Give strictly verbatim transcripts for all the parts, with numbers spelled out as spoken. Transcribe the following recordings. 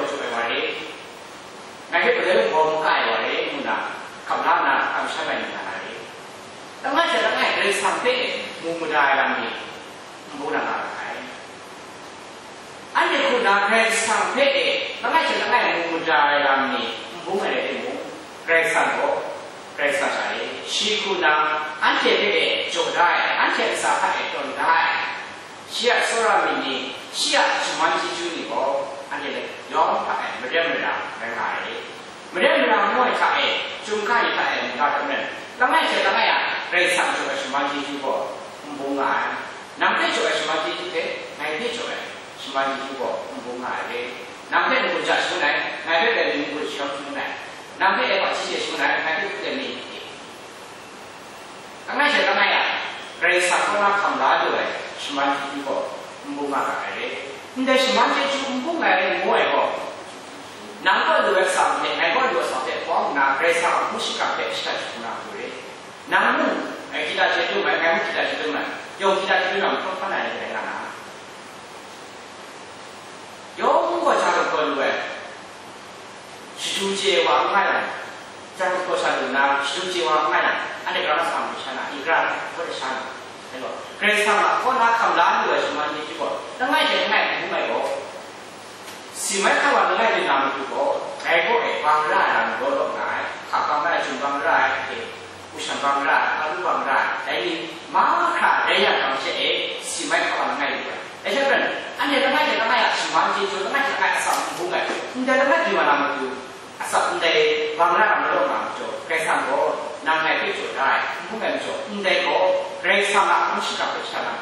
jaw ai wa re, ngai hpe palai mung gaw n ka ai wa re, ngu nna hkam la nna kamsham ai ni nga na re. Langai hte langai Karai Kasang hpe mu mada ai lam ni n bung na nga ra ai. Anhte hku na Karai Kasang hpe e langai hte langai mu mada ai lam ni n bung ai rai timung, Karai Kasang gaw Karai Kasang sha e, shi hku na anhte hpe e jaw da ai, anhte ntsa hta e tawn da ai, shi a tsawra myit ni, shi a shaman chyeju ni gaw anhte yawng hta e maren mara rai nga ai. Maren mara ngu ai hta e, chyum ga ni hta e mungga hta maren, langai hte langai a Karai Kasang jaw ai shaman chyeju gaw n bung nga ai. Nang hpe jaw ai shaman chyeju hte, ngai hpe jaw ai shaman chyeju gaw n bung nga ai re. Nang hpe n-gun ja shangun ai, ngai hpe gaw n-gun shayawng shangun ai. Nang hpe e hpaji hte shangun ai, ngai hpe hkrit ai mi hte. Langai hte langai a, Karai Kasang kaw na hkam la lu ai shaman chyeju gaw n bung nga ga ai re. Ndai shaman chyeju n bung ai ngu ai gaw, nang kaw lu ai atsam hte, ngai kaw lu ai atsam hte hpawng nna, Karai Kasang a hpung shingkang hpe shatan shagu na hku re. Nang mung, ngai hkyi da hkye dum ai, ngai mung hkyi da hkye dum ai, yawng hkyi da hkye dum ai, hpawng hpan ai ni rai nga na. Yawng gaw ja lam gaw lu ai, shadu chye wa n nga yang, ja lam gaw sha lu nna, shadu chye wa n nga yang, anhte grau na sa mu sha na, i gra ai, hkaw de sha na, rai gaw, Karai Kasang a kaw na hkam la lu ai shaman ni hte gaw, langai hte langai hpung ai gaw, si mai hkra wa langai de na matu gaw, dai gaw e bang ra ai lam law law nga ai, hka bang ra ai, jum bang ra ai, e, hku shan bang ra ai, alu bang ra ai, dai ni mahkra rai yang hkang hte e, si mai hkra wa langai lu ai. Dai hte maren, anhte langai hte langai a shaman chyeju, langai hte langai a atsam n bung ai, ndai langai du wa na matu, atsam ndai bang ra ai lam law nga majaw, Karai Kasang gaw nang ngai hpe jaw da ai, n bung ai majaw, ndai gaw Karai Kasang a hpung shingkang hpe shatan na,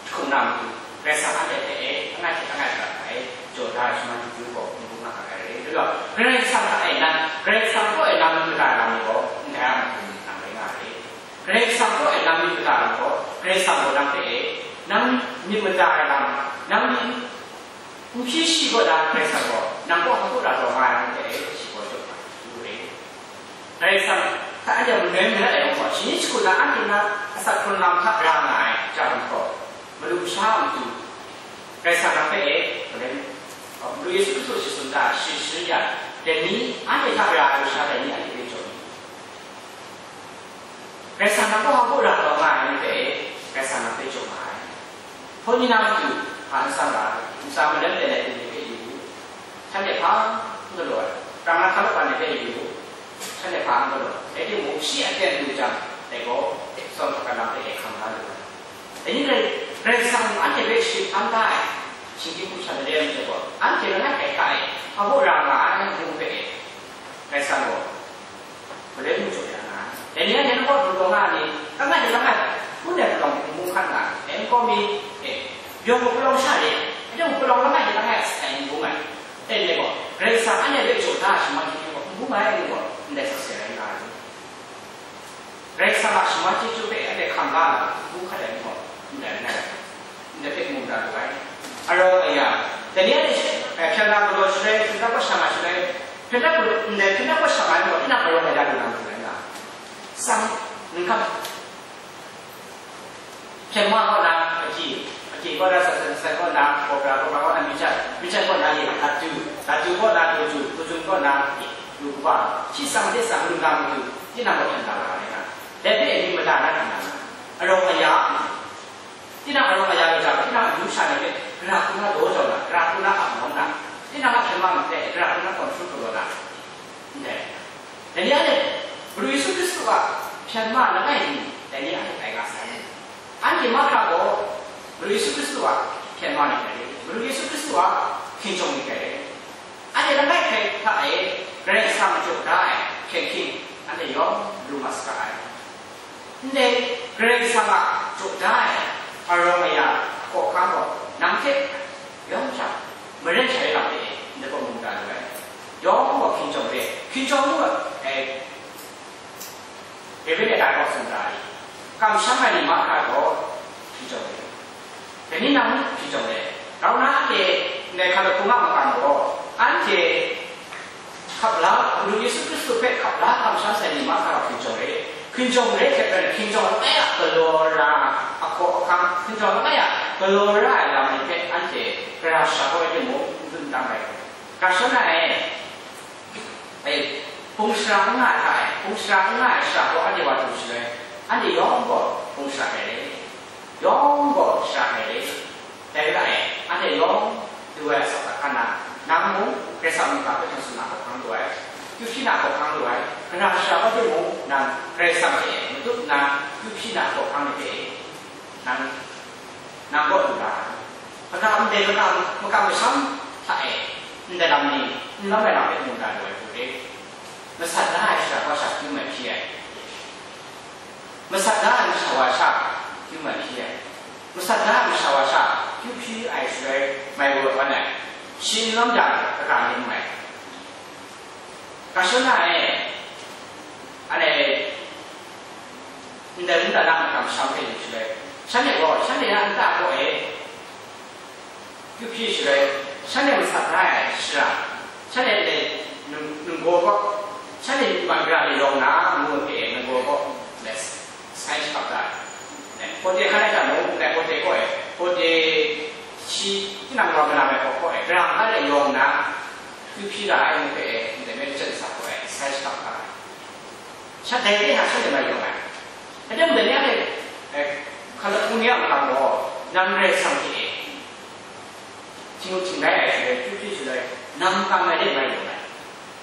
hkum na matu, Karai Kasang anhte hpe e, langai hte langai hkra hkra e, jaw da ai shaman chyeju gaw n bung nga ai re. Dai gaw, Karai Kasang hta e nan, Karai Kasang kaw e nang myit mada ai lam ni gaw, ndai a matu nang rai nga ai re. Karai Kasang kaw e nang myit mada ai lam gaw, Karai Kasang gaw nang hpe e, nang myit mada ai lam, nang myit n hpyi shi kaw na Karai Kasang gaw, nang kaw hpa hkra taw nga ai lam hpe e, shi gaw jaw na matu re. Karai Kasang hta anhte manoi marat ai gaw, shi ni shagu na anhte na asak hkrun lam hta ra nga ai ja lam gaw, malu masha a matu, Karai Kasang na hpe e, Karai, Madu Yesu Hkristu shi tsun da, shi shi ya, dai ni, anhte hta ra ai lusha dai ni, anhte hpe jaw ni. Karai Kasang na kaw hpa hkra taw nga ai ni hpe e, Karai Kasang na hpe jaw nga ai. Hpawt ni na matu, hpa n tsang ga, ntsa malem ten ai hte ni hpe yu u. Shanhte hpa n galaw ai, prang na hkalawk ai ni hpe yu u. Shanhte hpa n galaw ai, rai timung, shi a ten lu jang, dai gaw, tsawm hkap lam hpe e hkam la lu ai. Dai ni rai, Karai Kasang mung anhte hpe shi hpan da ai, shinggyim hkum shan made ai majaw gaw, anhte langai hkai hta e, hpa hkra nga ai, ngu hpe e, Karai Kasang gaw, Malai mu jaw ya nga ai. Dai ni anhte nang kaw du taw nga ai ni, langai hte langai, hpun ai palawng hte n bung hkan nga ai. Dai nkau mi, e, yawng gaw palawng sha re, anhte mung palawng langai hte langai a satai n bung ai. Dai ni gaw, Karai Kasang anhte hpe jaw da ai shaman chyeju gaw n bung ai, ngu gaw, ndai sakse rai nga ai. Karai Kasang a shaman chyeju hpe anhte hkam la na, n bung hkat ai ni gaw, ndai n rai. Ndai hpe mu na lu ai. Arau aya, dai ni anhte, eh, hpyen na galaw shaloi, hpyen na kawt shang ai shaloi, hpyen na galaw, ndai hpyen na kawt shang ai gaw, tinang arau aya lu na lu ai nga. Tsang, n hkap, hpyen ma kaw na, akyi, akyi kaw na, san san san kaw na, kobra, kobra kaw na, michat, michat kaw na, ye, latu, latu kaw na, dawju, dawju kaw na, ye, lu kaba, shi tsang hte tsang lu na matu, tinang gaw hpyen na la ai nga. Dai hpe myit mada na hkam na, arau aya, Tinang arau aya lu jang, tinang amyu sha ni hpe, gara hku na daw jau na, gara hku na ap nawng na, tinang a hpyen ma hpe, gara hku na control galaw na, ndai. Dai ni anhte, Madu Yesu Hkristu a hpyen ma langai mi, dai ni anhte tai nga sai. Anhte mahkra gaw, Madu Yesu Hkristu a hpyen ma ni rai, Madu Yesu Hkristu a hkinjawng ni rai. Anhte langai hkai hta e Karai Kasang jaw da ai hkyen hking, anhte yawng lu mat saga ai. Ndai Karai Kasang a jaw da ai arawng aya hkaw hkam gaw, nang hte yawng hta maren sha lam hpe e ndai gaw mu da lu ai. Yawng gaw hkinjawng re, hkinjawng mu ai. David e dai gaw tsun ra ai, kamsham ai ni mahkra gaw hkinjawng re. Dai ni nang hkinjawng re. Grau na anhte ndai hkap ai hpung a makam gaw, anhte hkap la, Madu Yesu Hkristu hpe hkap la kamsham sai ni mahkra gaw hkinjawng re. Hkinjawng re hte maren, hkinjawng langai a galaw ra, ahkaw ahkang, hkinjawng langai a galaw ra ai lam ni hpe anhte gara sha kau ai timung, n dun n dang ai. Hkra shon ai, e, hpung shara n nga ai hta e, hpung shara n nga ai shara gaw anhte wa du shaloi, anhte yawng gaw hpung shara ai re, yawng gaw shara ai re. Dai re ai, anhte yawng du ai asak hta hkan na, nang mung Karai Kasang mungga hpe hkyen tsun na hkawhkam lu ai, kyu hpyi na hkawhkam lu ai, hkra shara gaw timung, nang Karai Kasang hte matup nna kyu hpyi na hkawhkam ni hpe nang, nang kaw lu ra ai. Hkra ndai makam, makam masham hta e, ndai lam ni, n lam ai lam hpe mu da lu ai hku re. Masat da ai shara wa sha kyu mai hpyi ai. Masat da ai masha wa sha kyu mai hpyi ai. Masat da ai masha wa sha kyu hpyi ai shaloi mai wa wan ai. Shi n lam jang, hkra ni n mai. Hkra shon na e, anhte ndai nta na makam masham hpe yu shaloi, shanhte gaw, shanhte a nta kaw e, kyu hpyi shaloi, shanhte masat da ai shara, shanhte ndai num-, nunggaw kaw, shanhte myi man gara ni yawng na ngu hpe nunggaw kaw, sai shakap da ai. Hpawde hkan ai hta mung, ndai hpawde kaw e, hpawde shi tinang wa manam ai hpawt kaw e, gara hkan e yawng na, kyu hpyi ra ai ngu hpe, ndai me lachyet ntsa kaw e, sai shakap da ai. Sha dai re ai sha de mai yawng ai. Hkyen dai ni a hte, eh, hkra hpung ni a makam gaw, nang Karai Kasang hte e, htingnu htingrai ai shaloi, kyu hpyi shaloi, nang kam ai de mai yawng ai.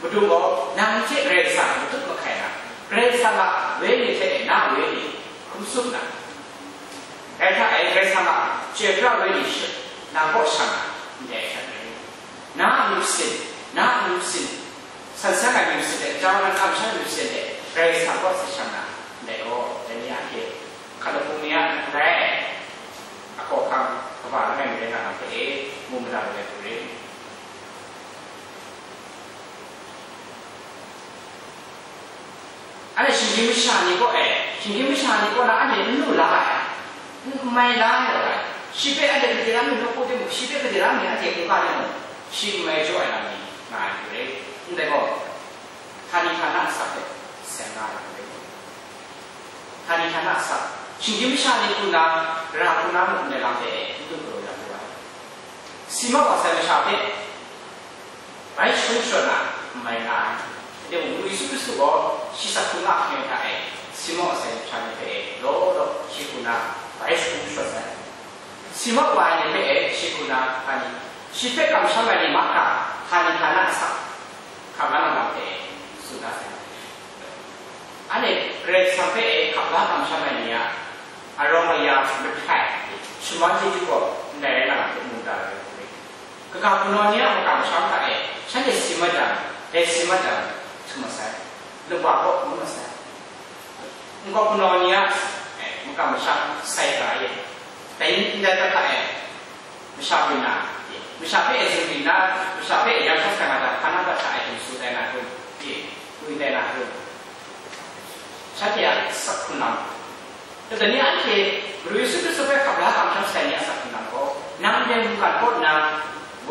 Madu gaw, nang hte Karai Kasang matut mahkai na, Karai Kasang a wenyi hte e na wenyi hkrum tsup na, dai hta e Karai Kasang a chyoi pra wenyi shut, nang kaw shang na, ndai hkrat rai. Na a myit masin, na a myit masin, san seng ai myit masin hte, jau na kamsham ai myit masin hte, Karai Kasang kaw hte shang na, ndai gaw, dai ni a hte, hkra hpung ni a ndai, a hkawhkam, kaba langai mi rai nga na hpe e, mu mada lu ai hku re. Anhte shinggyim masha ni kaw e, shinggyim masha ni kaw na anhte n lu la ai, n mai la ai, shi hpe anhte gade ram mi nawku timung, shi hpe gade ram mi anhte hkungga timung, shi n mai jaw ai lam ni nga ai hku re. Ndai gaw, htani htana asak hpe seng nga ai hku re. Htani htana asak, shinggyim masha ni hku na, ra hku na mung ndai lam hpe e, n lu galaw ya lu ai. Si mat wa sai masha hpe, bai shagun sharawt na n mai nga ai. Dai mung, Madu Yesu Hkristu gaw shi asak hkrung a hkyen hta e, si mat wa sai masha ni hpe e, law law shi hku na bai shagun sharawt sai. Si mat wa ai ni hpe e, shi hku na, htani, shi hpe kamsham ai ni mahkra, htani htana asak, hkam la na lam hpe e, tsun da sai. Anhte Karai Kasang hpe e hkap la kamsham ai ni a arawng aya mahkrai, shaman chyeju gaw ndai rai nga na hpe mu da ai hku re. Kaga hpunau ni a makam masham hta e shanhte si mat jang, dai si mat jang, htum masai, laba kaw hkrum masai. Nkau hpunau ni a, eh, makam masham sai ga e, dai ndai hta e, masha byin na, masha hpe e zingri nna, masha hpe e yang hkra sa nga jang, hpa na hta e htum su tai na hkrum, ngwi tai na hkrum, shanhte a asak hkrung lam. Dai ni anhte Madu Yesu Hkristu hpe hkap la kamsham sai ni a asak hkrung lam gaw, nang ndai mungkan kaw nna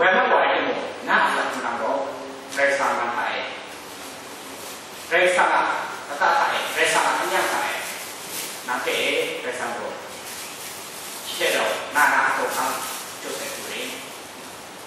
woi mat wa ai timung, na a asak hkrung lam gaw, Karai Kasang nang hta e, Karai Kasang a lata hta e, Karai Kasang a anyang hta e, nang hpe e, Karai Kasang gaw, shi hte rau, na na a hkawhkam jaw sai hku re.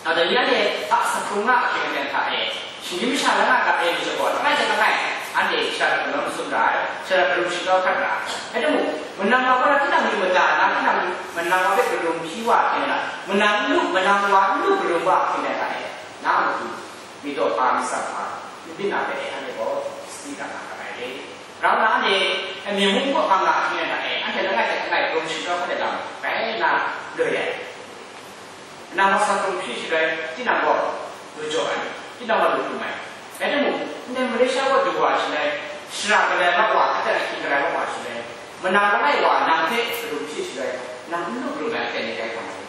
Nang dai ni anhte a asak hkrung nga ahkying aten hta e, shinggyim masha langai ga e lu jang gaw, langai hte langai, anhte shara hta galaw masum ra ai, shara hta garum shingkau hkat ra ai. Rai timung, manang wa gaw tinang myit mada nna, tinang manang wa hpe garum hpyi wa ahkying na, manang n lu, manang wa n lu garum wa ahkying aten hta e, na a matu, myit daw hpa, myit tsang hpa, n byin na hpe e, anhte gaw sadi dat nga ga ai re. Grau nna anhte, e, myen mung kaw nga nga hkring ai hta e, anhte langai hte langai garum shingkau hkat ai lam rai nna loi ai. Nang wa asak hkrung hpyi shaloi, tinang gaw lu jaw ai, tinang gaw lu hkrum ai. Rai timung, ndai Malaysia kaw du wa shaloi, shara galai mat wa, aten ahkying galai mat wa shaloi, manang langai wa nang hpe garum hpyi shaloi, nang n lu garum ai aten ni rai nga ai.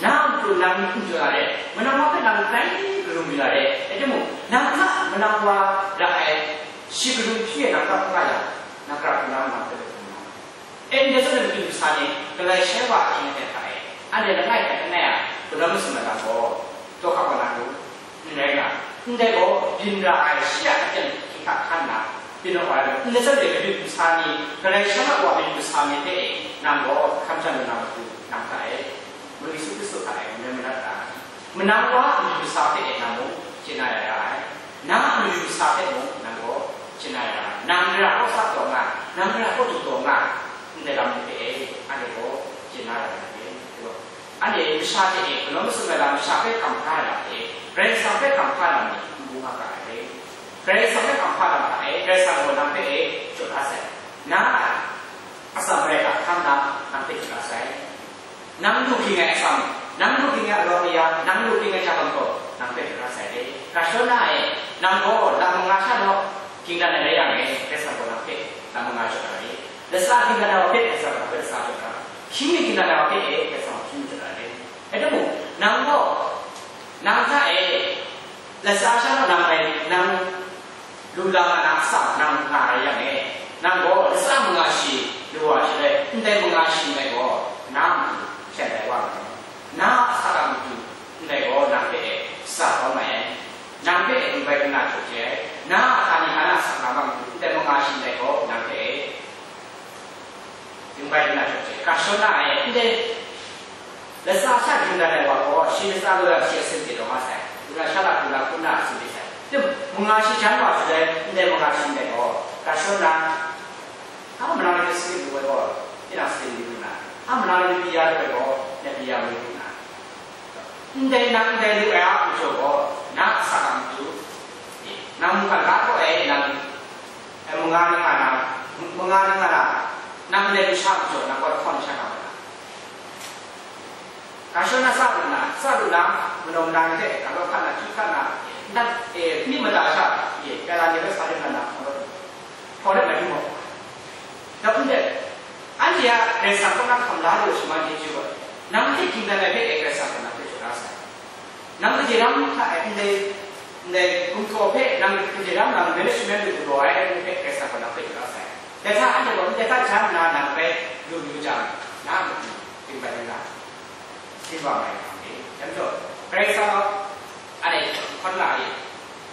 Na a matu nang n jaw na re, manang wa hpe nang grai garum yu na re, rai timung, nang hta manang wa ra ai shi garum hpyi e nang kap n nga yang, nang hkra hkungga nang hpe lawt hkrum na. E, ndai zawn e madu masa ni, galai shai wa ahkying aten hta e, anhte langai hte langai a, galaw masum ai lam gaw, daw hkap wa na hkrum. N rai nga, ndai gaw byin ra ai shi a aten hkyi hkak hkan nna, byin wa ai gaw, ndai zawn e madu masa ni, galai shang wa madu masa ni hpe e, nang gaw hkam jan lu na matu, nang hta e, Madu Yesu Hkristu hta e, n rai manat ra ai. Manang wa a madu masa hpe e nang mung, Nang ra kaw du taw nga, ndai lam ni hpe e, anhte gaw chye na ra ai, anhte masha hte e, galaw masum ai lam masha hpe hkam hkra ai lam hte e, Karai Kasang hpe hkam hkra ai lam ni n bung nga ga ai. Karai Kasang hpe hkam hkra ai lam hta e, Karai Kasang gaw nang hpe e, jaw da sai. Na a atsam rai hkra hkam na, nang hpe jaw da sai. Nang lu ging ai atsam, nang lu ging ai arawng aya, nang lu ging ai hta gaw, nang hpe jaw da sai de. Ga shadawn na e, nang gaw lam manga sha naw, ging dan ai rai yang e, Karai Kasang gaw nang hpe lam manga jaw da re. Latsa ging dan ai wa hpe, Karai Kasang gaw nang hpe latsa jaw da. Hkying mi ging dan ai wa hpe e, Karai Kasang gaw hkying mi jaw da re. Rai timung, nang gaw, nang hta e, latsa sha naw nang rai, nang lu la nga na atsam nang nga rai yang e, nang gaw latsa manga shi, lu wa shi rai, ndai manga shi ndai gaw, na a matu shat ai wa nga ai. Na a asak a matu ndai gaw, nang hpe e sa kau mai ai. Nang hpe e dingbai dingna jaw chye ai. Na a hta ni hta na asak na wa matu ndai manga shi ndai gaw, nang hpe e dingbai dingna jaw chye ai. Ga shadawn na e, ndai latsa sha hkring dan ai wa gaw, shi latsa lu yang shi a sin pye taw nga sai. Lu na sha na hkring na hkrum na a sin pye sai. Tim, manga shi jan wa shi dai, ndai manga shi ndai gaw, ga shadawn na, a mara ni sin lu ai gaw, tinang sin lu na, a mara ni pyi ya lu ai gaw, na pyi ya lu na. Ndai nang ndai lu ai a majaw gaw, na a asak a matu, nang mungkan la gaw e, nang, e, manga ni nga na, manga ni nga na, nang ndai lu sha majaw, nang gaw lahkawng sha nga na. Ga shadawn na sa lu na, sa lu na, manaw mara ni hte, ga law hkat na, ju hkat na, nang, e, myi mada sha, e, pyala ni hpe sa rim na, hkawng let mai lu gaw. Dai hpung de, anhte a Karai Kasang kaw na hkam la lu ai shaman chyeju gaw, nang hte ging dan ai hpe e Karai Kasang gaw nang hpe jaw da sai. Nang kaje ram hta e ndai, ndai gumhpraw hpe nang kaje ram nang management lu galaw ai hpe Karai Kasang gaw nang hpe jaw da sai. Dai hta anhte gaw ndai hta jan nna nang rai lu yu jang, na a matu dingbai dingna. Sin wa mai hkang e. Dai majaw, Karai Kasang gaw, anhte hkawn nga ai,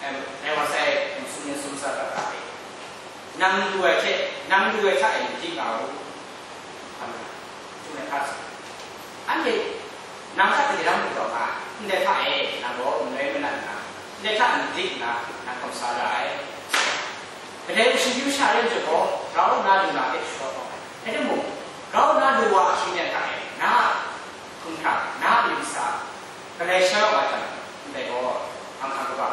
em, rai wa sai, em, sumrin sumsa ga ga ai. Nang lu ai hte, nang lu ai hta e madik nga u. Hkawn nga, tsun ai hta sa. Anhte, nang hta kaja lam lu taw nga, ndai hta e, nang gaw n rai manat nna, ndai hta madik nna, nang hkawm sa ra ai. Kadai mung shinggyim sha rai majaw gaw, grau nna lu na hpe sharawt kau ai. Rai timung, grau nna lu wa a hkying hta e, na a hkumhkrang, na a myit masa, galai sha wa jang, ndai gaw, hkang hkang kaba,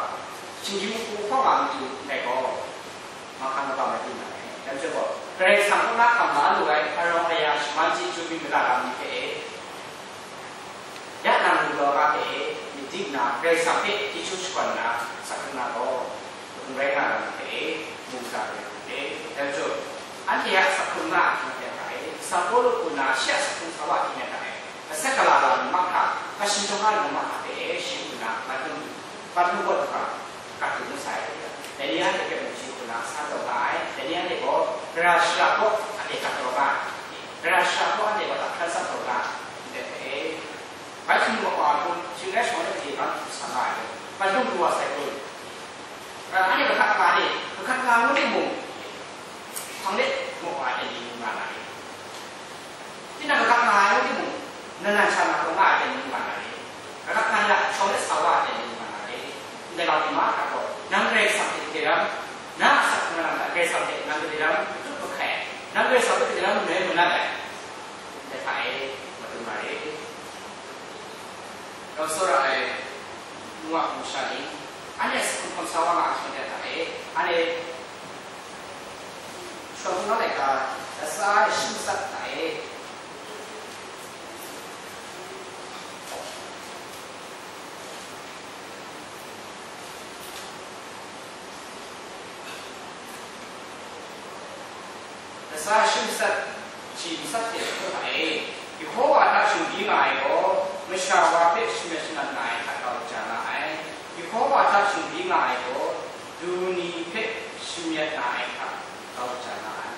shinggyim hku hkawng a matu, ndai gaw, hkang hkang kaba mai lu na ai. Dai majaw gaw, Karai Kasang kaw na hkam la lu ai, arawng aya shaman chyeju myit mada lam ni hpe e, ya nang lu galaw ga hpe e, myit dik nna, Karai Kasang hpe chyeju shakawn nna, sa hkrum na gaw, kadun rai nga ai lam hpe e, mu ga ai lam hpe e. Dai majaw, anhte a sa hkrum nga ai hkying hta e, Saul Pawlu kaw na shi a sa hkrum sa wa hkying hta e, asak gala lam mahkra, hpa shingtawng a lam mahkra hpe e, shi kaw na, mat lu, mat lu gaw du ga, ga du mu sai. Dai ni anhte hpe mung shi kaw na, san taw nga ai. Dai ni anhte gaw, gara shara kaw anhte gat taw nga ai. Gara shara kaw anhte gaw hta hkran tsap taw nga ai. Ndai hpe e, bai htum gaw wa hkrum, shingrai shawng de made ban htum sa nga ai, ban htum pru wa sai kun. Anhte kahkrat nga ni, kahkrat nga ngu timung, hpang de maw wa ai ni ngu nga na ni? Tinang kahkrat nga ai ngu timung, nan nan sha na taw nga ai ni ngu nga na ni? Kahkrat nga ni a shawng de sa wa ai ni ngu nga na ni? Ndai lam ni mahkra gaw, nang Karai Kasang hte gade ram, na a asak hkrung lam hta Karai Kasang hte nang gade ram matut mahkai, nang Karai Kasang hpe gade ram noi manat ai, ndai hta e, madun nga re. Rau tsawra ai, ngu a hpung sha ni, anhte a sa hkrum hkawm sa wa nga ai hkying hta e, anhte Shawng ngu na laika, latsa e shi matsat hta e. Latsa shi matsat, shi matsat hte hkrum ai, Yehova hta shingbi nga ai gaw, masha wa hpe shamyet shanat na ai hta grau ja na ai. Yehova hta shingbi nga ai gaw, du ni hpe shamyet na ai hta grau ja na ai.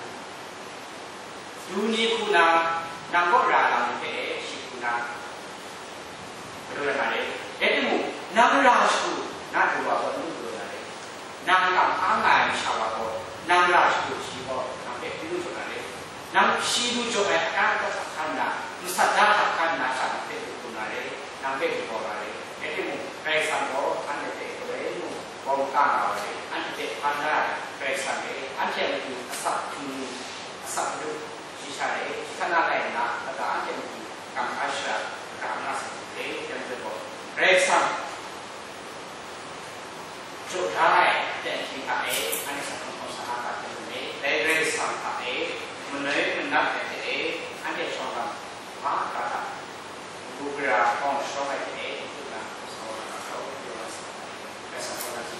Du ni hku na, nang kaw ra lam ni hpe shi hku na, galaw na re. Rai timung, nang ra shagu, na du wa gaw n lu galaw na re. Nang kamhpa nga ai masha wa gaw, nang ra shagu shi gaw, nang hpe n lu jaw na re. Nang shi lu jaw ai akan hkap hkan nna, masat da hkap hkan nna sha nang hpe lu hkrum na re, nang hpe lu kau na re. Rai timung, Karai Kasang gaw anhte hpe galoi mung, bawng ka nga wa re, anhte hpe hpan da ai Karai Kasang e, anhte a matu asak hkrum lu, Asak Madu, shi sha e, shi hta na rai nna, lata anhte mung kamsham shara ga nga sai hte, yang hte gaw, Karai Kasang jaw da ai aten ahkying hta e, anhte sa hkrung hkawm sa na ga hte mung e, dai Karai Kasang hta e, manoi manat ai hte e, anhte shawng gam mahkra hta, kabu gara hkawng sharawng ai hte e, matu na hkawm sa wa na ga hkau, pyaw na sa, Karai Kasang hkawm na